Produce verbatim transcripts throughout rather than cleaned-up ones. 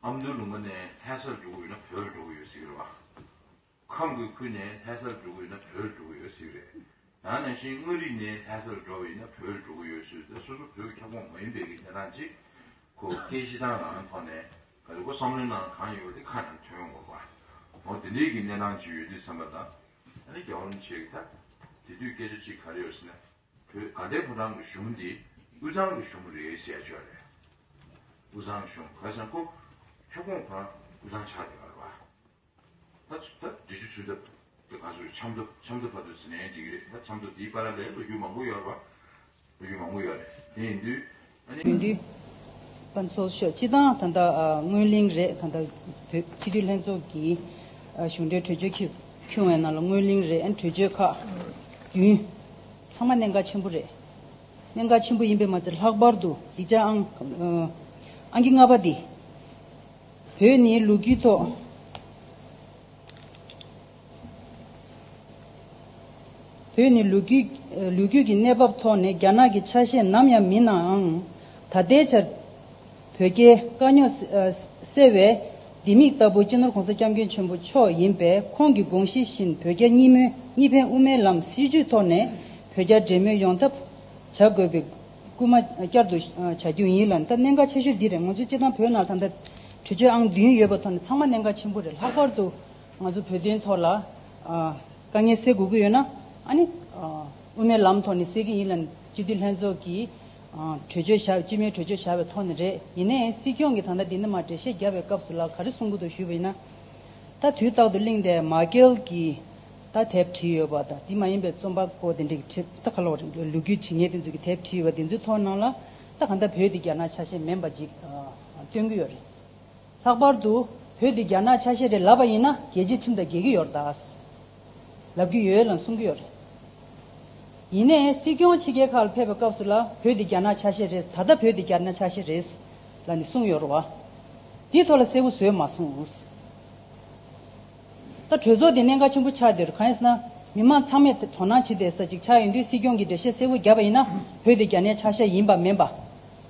ཨ་མདོ་ལུང་པ་ནས་ལྷ་སར་འགྲོ་གི་ཡོད་ན་བོད་ལ་འགྲོ་གི་ཡོད་ཟེར་གི་རེད་བ། ཁམས་ཀྱི་ཁུལ་ནས་ལྷ་སར་འགྲོ་གི་ཡོད་ན་བོད་ལ་འགྲོ་གི་ཡོད་ཟེར་གི་རེད། ད་ནང་བཞིན་མངའ་རིས་ནས་ལྷ་སར་འགྲོ་བ་ཡིན་ན་བོད་ལ་འགྲོ་གི་ཡོད་ཟེར་ཏེ། སོ་སོ་བོད་ཀྱི་ཁྱབ་ཁོངས་མ་ཡིན་པའི་གི་གནས་སྟངས་ཅིག་ཁོ་སྐད་ཆ་བཏང་ནང་ཐོག་ནས་ག་རེ་ཁོ་བསམ་བློའི་ནང་གང་ཡོད་དེ་ཁ་ནང་ཐོན་ཡོང་དགོས་པ། འོ་དེ་འདྲའི་གི་གནས་སྟངས་ཅིག་ཡོད་དུས་ཙམ་པ་དང་། ཨ་ནི་རྒྱལ་བ་རིན་པོ་ཆེ་གི་ད་དེ་དུས་སྐད་ཆ་ཅིག་ག་རེ་ཡོད་ཟེར་ན། བོད་དགའ་ལྡན་ཕོ་བྲང་གི་གཞུང་འདི་དབུས་གཙང་གི་གཞུང་རེད་ཟེར་ཡ་ཅིག་ཡོད་རེད། དབུས་གཙང་གི་གཞུང་ག་རེ་ཟེར་ན་ཁོ་ཁྱབ་ཁོངས་ཁོ་རང་དབུས་གཙང་ཆགས་བསྡད་ཡོད་རེད་བ། ད་ད་འབྲི་ཆུ་ཚུད་ཐབས་དེ་ག་ཚོད་ཆབ་མདོ་ཆབ་མདོ་བར་དུ་ཟིན་ནའི་འགྲིག་གི་རེད། ད་ཆབ་མདོ་དེའི་བར་ལ་ལོ་རྒྱུས་མང་པོ་ཡོད་རེད་བ། ལོ་རྒྱུས་མང་པོ་ཡོད་རེད། དེ་ཡིན་དུས་ཨ་ནི། ཡིན་དུས་ཕན་ཚོགས་ཤོག་སྤྱི་བཏང་ད་ལྟ་ཨ་སྔོན་གླེང་རེད། ད་ལྟ་བོད་སྤྱི་འཐུས་ལྷན་ཚོགས་ཀྱི་ཨ་གཞུང་འབྲེལ་གྲོས་ཆོད་ཁྱོན་ཁྱོན་བའི་ནང་ལ་སྔོན་གླེང་རེད། ཨ་ནི་གྲོས་ཆོད་ཁག་བདུན་ཚང་མ་གནད་འགག་ཆེན་པོ་རེད། གནད་འགག་ཆེན་པོ་ཡིན་པས་མ་ཚད་ལྷག་པར་དུ་ཡིག་ཆ་ཨང་ཨ་ཨང་ཀི་ལྔ་པ་འདི། བོད་ནི་ལོ་རྒྱུས་ཐོག་བོད་ནི་ལོ་རྒྱུས་ལོ་རྒྱུས་ཀྱི་གནས་བབ་ཐོག་ནས་རྒྱ་ནག་གི་ཆ་ཤས་ནམ་ཡང་མིན་ནའང་། ད་ལྟའི་ཆར་བོད་རྒྱའི་དཀའ་རྙོག་སེལ་བའི་ལྡེ་མིག་ལྟ་བུ་སྤྱི་ནོར་༸གོང་ས་༸སྐྱབས་མགོན་ཆེན་པོ་མཆོག་ཡིན་པས། ཁོང་གི་དགོངས་གཞི་བཞིན་བོད་རྒྱ་གཉིས་མོས་གཉིས་ཕན་དབུ་མའི་ལམ་སྲིད་བྱུས་ཐོག་ནས་བོད་རྒྱ་འབྲེལ་མོལ་ཡོང་ཐབས་བྱ་དགོས་པའི་སྐུལ་མ་བསྐྱར་དུ་བྱ་རྒྱུ་ཡིན་ལ། ད་གནད་འགག་ཆེ་ཤོས་འདི་རེད། ང་ཚོ་སྤྱི་བཏང་བོད་ནང་ད་ལྟ་གྲོས་ཆོད་ཨང་བདུན་ཡོད་པ་ཐོག་ནས་ཚང་མ་གནད་འགག་ཆེན་པོ་རེད། ལྷག་པར་དུ་ང་ཚོ་བོད་དོན་ཐོག་ལ་ཨ་དཀའ་ངལ་སེལ་དགོས་ཀྱི་ཡོད་ན། ཨ་ནི་ཨ་དབུ་མའི་ལམ་ཐོག་ནས་སེལ་གྱི་ཡིན་ལ། སྤྱི་འཐུས་ལྷན་ཚོགས་ཀྱིས་ཨ་གྲོས་ཆོད་བཞག་སྤྱི་མོས་གྲོས་ཆོད་བཞག་པའི་ཐོག་ནས་རེད། ཡིན་ནའི་སྲིད་སྐྱོང་གིས་ད་ལྟ་འདི་ནས་མར་འགྲེལ་བཤད་བརྒྱབ་པའི་སྐབས་སུ་ལ་ག་རེ་གསུང་གི་འདུག་ཞུས་པ་ཡིན་ན། ད་དུས་རྟག་ཏུ་གླེང་བསྡད་མ་ཀེལ་གྱི་ད་དེབ་བྲིས་ཡོད་པ་དང་། འདི་མ་ཡིན་པའི་རྩོམ་པ་པོ་དེ་འདྲའི་གི་ད་ག་ལོ་རེད། ལོ་རྒྱུས་བྲིས་མཁན་དེ་ཚོ་གི་དེབ་བྲིས་ཡོད་པ་དེ་ཚོའི་ཐོག་ནང་ལ་ད་ག་ད་བོད་དེ་རྒྱ་ནག་ཆ་ཤས་མིན་པ་ཅིག་ཨ་སྟོན་གྱི་ཡོད་རེད། ལྷག་པར་དུ་བོད་འདི་རྒྱ་ནག་ཆ་ཤས་རེད་ལབ་པ་ཡིན་ན་རྒྱལ་སྤྱིའི་ཁྲིམས་དང་འགལ་གྱི་ཡོད་རེད་ད། ལབ་ཀྱི་ཡོད་ལ་གསུང་གི་ཡོད་རེད། ཡིན་ནའི་སྲིད་སྐྱོང་ཕྱི་རྒྱལ་ཁག་ལ་ཕེབས་པའི་སྐབས་སུ་ལ་བོད་འདི་རྒྱ་ནག་ཆ་ཤས་རེད། ད་ལྟ་བོད་འདི་རྒྱ་ནག་ཆ་ཤས་རེད་ལབ་ནས་གསུངས་ཡོད་རེད་བ། འདིའི་ཐོག་ལ་གསལ་པོ་བཟོས་མ་སོང་། ད་གྲོས་ཚོགས་འདི་གནད་འགག་ཆེན་པོ་ཆགས་བསྡད་རེད། གང་ཡིན་ཟེར་ན་མི་མང་ཚང་མས་དོ་སྣང་བྱེད་བསྡད་ས་ཅིག་ཆགས་ཡོང་དུས་སྲིད་སྐྱོང་གིས་འགྲེལ་བཤད་གསལ་པོ་བརྒྱབ་པ་ཡིན་ན་བོད་འདི་རྒྱ་ནག་ཆ་ཤས་ཡིན་པ་མིན་པ།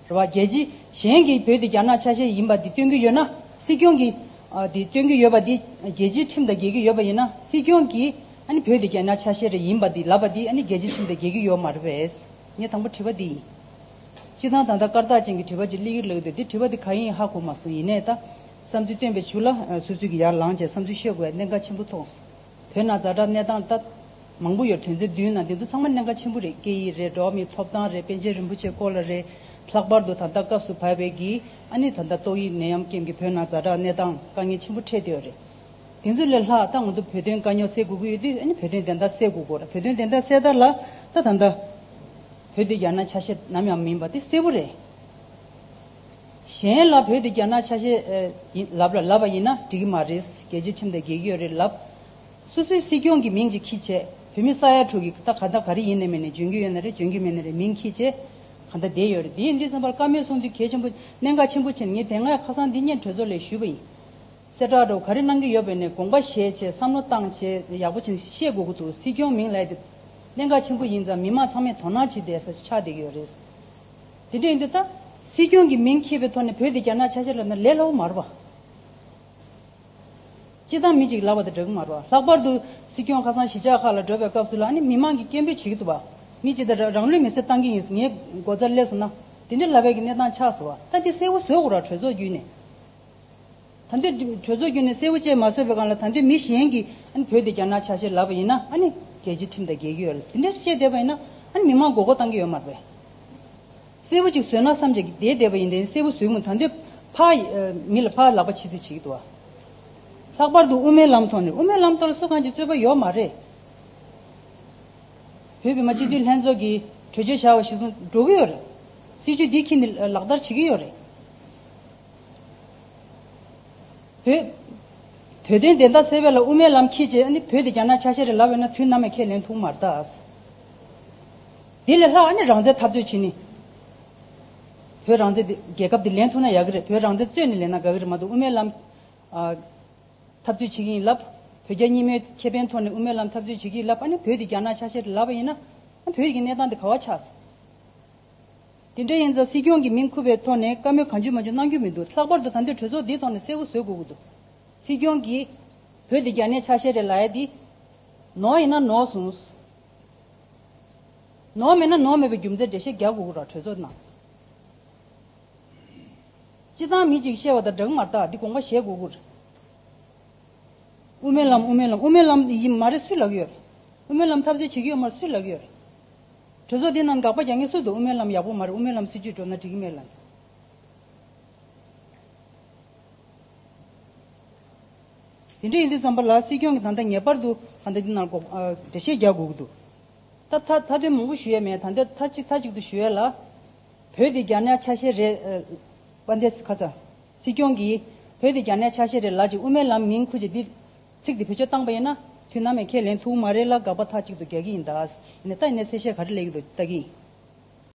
རེད་བ། རྒྱལ་སྤྱི་གཞན་གྱིས་བོད་འདི་རྒྱ་ནག་ཆ་ཤས་ཡིན་པ་འདི་སྟོན་གྱི་ཡོད་ན། སྲིད་སྐྱོང་གིས་ཨ་འདི་སྟོན་གྱི་ཡོད་པ་འདི་རྒྱལ་སྤྱིའི་ཁྲིམས་དང་འགལ་གྱི་ཡོད་པ་ཡིན་ན། སྲིད་སྐྱོང་གིས་ཨ་ནི་བོད་འདི་རྒྱ་ནག་ཆ་ཤས་རེ་ཡིན་པ་འདི་ལབ་པ་འདི་ཨ་ནི་རྒྱལ་སྤྱིའི་ཁྲིམས་དང་འགལ་གྱི་ཡོད་མ་རེད་པས། ངས་དང་པོ་དྲི་བ་འདི་ཡིན། སྤྱིར་བཏང་ད་ལྟ་སྐར་རྟགས་ཅན་གྱི་དྲི་བ་ཅིག་སླེབས་ཀྱི་ལབ་འདུག་འདི་དྲི་བ་འདི་གང་ཡིན་ཧ་གོ་མ་སོང་། ཡིན་ནའི་ད་བསམ་ཚུལ་བཏོན་པའི་གཞུག་ལ་ཨ་སོ་སོས་ཀྱི་ཡར་ལངས་བྱས་བསམ་ཚུལ་བཤད་དགོས་པའི་གནད་འགག་ཆེན་པོ་མཐོང་སོང་། བོད་ནང་ཛ་དྲག་གནས་སྟངས་ད་མང་པོ་ཡོད། དོན་ཚན་བདུན་ནང་དེ་ཚོ་ཚང་མ་གནད་འགག་ཆེན་པོ་རེད། སྐད་ཡིག་རེད། འགྲོ་བ་མིའི་ཐོབ་ཐང་རེད། པཎ་ཆེན་རིན་པོ་ཆེའི་སྐོར་ལ་རེད། ལྷག་པར་དུ་ད་ལྟ་སྐབས་སུ་བབས་པའི་གི་ཨ་ནི་ད་ལྟ་ཏོག་དབྱིབས་ནད་ཡམས་རྐྱེན་གྱིས་བོད་ནང་ཛ་དྲག་གནས་སྟངས་དཀའ་ངལ་ཆེན་པོ་འཕྲད་བསྡད་ཡོད་རེད། དེ་ཚོ་ལས་ལྷག་ད་ང་ཚོ་བོད་དོན་དཀའ་རྙོག་སེལ་དགོས་ཀྱི་ཡོད་དུས་ཨ་ནི་བོད་དོན་བདེན་མཐའ་གསལ་དགོས་ཀྱི་ཡོད་རེད། བོད་དོན་བདེན་མཐའ་གསལ་ཐབས་ལ་ད་ད་ལྟ་བོད་དེ་རྒྱ་ནག་ཆ་ཤས་ནམ་ཡང་མིན་པ་དེ་གསལ་པོ་རེད། གཞན་ལ་བོད་དེ་རྒྱ་ནག་ཆ་ཤས་ཨེ་ཡིན་ལབ་ལ་ལབ་པ་ཡིན་ན་འགྲིག་གི་མ་རེད། རྒྱལ་སྤྱིའི་ཁྲིམས་དང་འགལ་གྱི་ཡོད་རེད་ལབ། སོ་སོའི་སྲིད་སྐྱོང་གི་མིང་ཅིག་ཁྱེར་བྱས། བོད་མི་ས་ཡ་དྲུག་གི་ད་ག་ད་ག་རེ་ཡིན་ནའི་མིན་ནའི་འཇོན་གྱི་ཡོད་ན་རེད། འཇོན་གྱི་མེད་ན་རེད། མིང་ཁྱེར་བྱས་ག་ད་བསྡད་ཡོད་རེད། དེ་ཡིན་དུས་ཙམ་པར་བཀའ་མོལ་གསུང་དུས་གལ་ཆེན་པོ་གནད་འགག་ཆེན་པོ་བྱས་ནས་ངས་དེ་སྔ་ཁ་སང་འདི་སྔོན་གྲོས་ཚོགས་ལ་ཞུས་པ་ཡིན། གསལ་བསྒྲགས་འདྲ་བོ་ག་རེ་གནང་གི་ཡོད་པ་ཡིན་ནའི་དགོངས་པ་བཞེས་བྱས་བསམ་བློ་བཏང་བྱས་ཡག་པོ་བྱས་ནས་བཤད་དགོས་ཀྱི་འདུག་སྲིད་སྐྱོང་མིང་ལབ་ཡ་དེ་གནད་འགག་ཆེན་པོ་ཡིན་ཙང་མི་མང་ཚང་མས་དོ་སྣང་བྱེད་བསྡད་ས་ཆགས་བསྡད་ཀྱི་ཡོད་རེད། དེ་འདྲ་ཡིན་དུས་ད་སྲིད་སྐྱོང་གི་མིང་ཁྱེར་བའི་ཐོག་ནས་བོད་དེ་རྒྱ་ནག་ཆ་ཤས་ལབ་ན་ལས་སླ་པོ་མ་རེད་པ། སྤྱིར་བཏང་མི་གཅིག་ལབ་པ་དང་འདྲ་གི་མ་རེད་པ། ལྷག་པར་དུ་སྲིད་སྐྱོང་ཁ་སང་གཞིས་ཆགས་ཁག་ལ་འགྲོ་བའི་སྐབས་སུ་ལ་ཨ་ནི་མི་མང་གིས་སྐད་འབོད་བྱེད་ཀྱི་འདུག་པ། མི་གཅིག་དང་རང་ལུས་མེར་སྲེག་བཏང་གི་ཡིན། ངའི་སྒོ་རྩར་སླེབས་སོང་ན། དེ་འདྲ་ལབ་པའི་གི་གནས་སྟངས་ཆགས་སོང་བ། ད་འདི་གསལ་པོ་བཟོ་དགོས་ར་གྲོས་ཚོགས་བརྒྱུད་ནས། ད་འདོད་གྲོས་ཚོགས་བརྒྱུད་ནས་གསལ་པོ་བཅས་མ་བཟོས་པའི་སྒང་ལ། ད་འདོད་མི་གཞན་གྱིས་ཨ་ནི་བོད་དེ་རྒྱ་ནག་ཆ་ཤས་ལབ་པ་ཡིན་ན། ཨ་ནི་རྒྱལ་སྤྱིའི་ཁྲིམས་དང་འགལ་གྱི་ཡོད་རེད། དེ་འདྲ་བཤད་བསྡད་པ་ཡིན་ན་ཨ་ནི་མི་མང་མགོ་སྐོར་བཏང་གི་ཡོད་མ་རེད་པས། གསལ་པོ་ཅིག་བཟོས་ན་བསམ་བྱས་ཀྱི་བསྡད་བསྡད་པ་ཡིན། དེ་གསལ་པོ་བཟོས་མུ་ད་འདོད་ཕར་མི་ལ་ཕར་ལག་པ་ཕྱི་བཙིར་བྱེད་ཀྱི་འདུག་བ། ལྷག་པར་དུ་དབུ་མའི་ལམ་ཐོག་ནས། དབུ་མའི་ལམ་ཐོག་ལ་སུ་གང་ཅིག་རྩོད་པ་ཡོད་མ་རེད། བོད་མི་མང་སྤྱི་འཐུས་ལྷན་ཚོགས་ཀྱིས་གྲོས་ཆོད་བཞག་པ་གཞིར་བཟུང་འགྲོ་གི་ཡོད་རེད། སྲིད་བྱུས་འདི་འཁྱེར་ནས་ལག་བསྟར་བྱེད་ཀྱི་ཡོད་རེད། བོད། བོད་དོན་བདེན་མཐའ་གསལ་བའི་ལ་དབུ་མའི་ལམ་འཁྱེར་བྱས་ཨ་ནི་བོད་དེ་རྒྱ་ནག་ཆ་ཤས་རེད་ལབ་ཡོད་ན་དུས་ནམ་ཡང་ཁས་ལེན་ཐུབ་མ་རེད་ད། དེ་ལས་ལྷག་ཨ་ནི་རང་བཙན་འཐབ་རྩོད་བྱེད་ནི། བོད་རང་བཙན་དེ་རྒྱལ་ཁབ་དེ་ལེན་ཐུབ་ན་ཡག་གི་རེད། བོད་རང་བཙན་རྩོད་ནས་ལེན་ན་དགའ་གི་རེད་མ་གཏོགས། དབུ་མའི་ལམ་ཨ་འཐབ་རྩོད་བྱེད་ཀྱི་ཡིན་ལབ། བོད་རྒྱ་གཉིས་མོས་ཁེ་ཕན་ཐོག་ནས་དབུ་མའི་ལམ་འཐབ་རྩོད་བྱེད་ཀྱི་ཡིན་ལབ། ཨ་ནི་བོད་དེ་རྒྱ་ནག་ཆ་ཤས་རེད་ལབ་པ་ཡིན་ན། ཨ་བོད་ཀྱི་གནས་སྟངས་དེ་ག་བ་ཆགས་སོང་། དེ་འདྲ་ཡིན་ཙང་སྲིད་སྐྱོང་གིས་མིང་ཁུར་བའི་ཐོག་ནས་བཀའ་མོལ་གང་བྱུང་མང་བྱུང་གནང་རྒྱུ་མི་འདུག་ལྷག་པར་དུ་ད་ལྟའི་གྲོས་ཚོགས་འདིའི་ཐོག་ནས་གསལ་པོ་བཟོ་དགོས་ཀྱི་འདུག་སྲིད་སྐྱོང་གིས་བོད་འདི་རྒྱ་ནས་ཆ་ཤས་རེད་ལབ་ཡ་འདི་ནོར་ཡིན་ན་ནོར་སོང་། ནོར་མེད་ན་ནོར་མེད་པའི་རྒྱུ་མཚན་འགྲེལ་བཤད་རྒྱག་དགོས་ཀྱི་རེད་གྲོས་ཚོགས་ནང་། སྤྱི་བཏང་མི་གཅིག་བཤད་པ་དང་འདྲ་གི་མ་རེད། ད་འདི་དགོངས་པ་བཞེས་དགོས་ཀྱི་རེད། དབུ་མའི་ལམ། དབུ་མའི་ལམ། དབུ་མའི་ལམ་ཡིན་མ་རེད་སུས་ལབ་ཡོད་རེད། དབུ་མའི་ལམ་འཐབ་རྩོད་བྱེད་ཀྱི་ཡོད་མ་རེད་སུས་ལབ་ཡོད་རེད། གྲོས་ཚོགས་འདི་ནང་དགག་པ་རྒྱག་མཁན་སུ་འདུག་དབུ་མའི་ལམ་ཡག་པོ་མ་རེད། དབུ་མའི་ལམ་སྲིད་བྱུས་འགྲོ་ན་འགྲིག་གི་མེད་ལབ། དེ་འདྲ་ཡིན་དུས་ཙམ་པ་ལ་སྲིད་སྐྱོང་གིས་ད་ལྟ་ངེས་པར་དུ་ད་ལྟ་འདི་ནང་འགོ་ཨ་འགྲེལ་བཤད་རྒྱག་དགོས་ཀྱི་འདུག་ད་ད་མཐའ་དོན་མང་པོ་ཞུ་ཡས་མེད། ད་ལྟ་མཐའ་གཅིག་མཐའ་གཅིག་ཏུ་ཞུ་ཡས་ལ། བོད་འདི་རྒྱ་ནག་ཆ་ཤས་རེད། ཨ་དཔལ་ལྡན་ཁ་ཚ། སྲིད་སྐྱོང་གིས་བོད་འདི་རྒྱ་ནག་ཆ་ཤས་རེད་ལབ་ཅིག་དབུ་མའི་ལམ་མིང་ཁུར་ཅིག་འདི་ཚིག་འདི་བེད་སྤྱོད་བཏང་པ་ཡིན་ན་དུས་ནམ་ཡང་ཁས་ལེན་ཐུབ་མ་རེད་ལ་དགག་པ་མཐའ་གཅིག་ཏུ་རྒྱག་གི་ཡིན་ད། ཡིན་ནའི་ད་ཡིན་ནའི་གསལ་བཤད་ག་རེ་སླེབས་ཀྱི་འདུག་ལྟ་གི་ཡིན།